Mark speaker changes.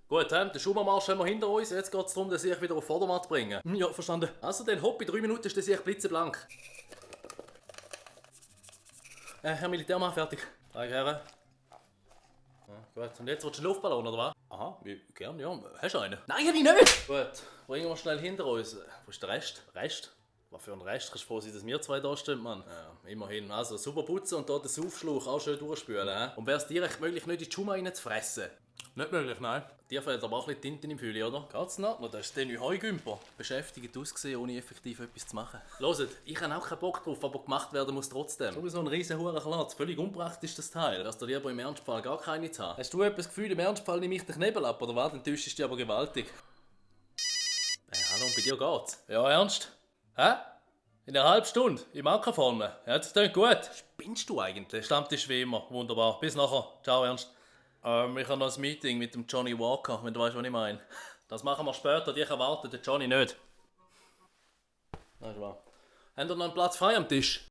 Speaker 1: Gut, den Schumann-Marsch haben wir hinter uns. Jetzt geht es darum, den Sieg wieder auf Vordermann zu bringen. Ja, verstanden. Also, dann hopp, in 3 Minuten ist der Sieg blitzeblank. Herr Militärmann, fertig. Danke, Herren. Ja, gut, und jetzt willst du einen Luftballon, oder was? Aha, gern, ja. Hast du einen? Nein, hab ich nicht! Gut, bringen wir schnell hinter uns. Wo ist der Rest? Rest? Was für ein Rest? Kannst du froh sein, dass wir zwei da stehen, Mann? Ja, immerhin. Also, super putzen und hier den Saufschlauch auch schön durchspülen. Und wäre es direkt möglich, nicht in die Schuma reinzufressen? Nicht möglich, nein. Dir fehlt aber auch ein bisschen Tinte im Fülle, oder? Geht's noch? Das ist der neue Heugümper. Beschäftigt ausgesehen, ohne effektiv etwas zu machen. Hört, ich habe auch keinen Bock drauf, aber gemacht werden muss trotzdem. So ein riesen Hurenklotz. Völlig unpraktisch, das Teil. Wärst du lieber im Ernstfall gar keine zu haben. Hast du etwas Gefühl, im Ernstfall nehme ich den Knebel ab, oder was? Dann täuschst du dich aber gewaltig. Hallo, und bei dir geht's? Ja, ernst? Hä? In einer halben Stunde? Im Anker vorne? Ja, das klingt gut. Spinnst du eigentlich? Stammtisch wie immer. Wunderbar. Bis nachher. Ciao, Ernst. Ich habe noch ein Meeting mit dem Johnny Walker, wenn du weißt, was ich meine. Das machen wir später, dich erwartet der Johnny nicht. Das ist wahr. Habt ihr noch einen Platz frei am Tisch?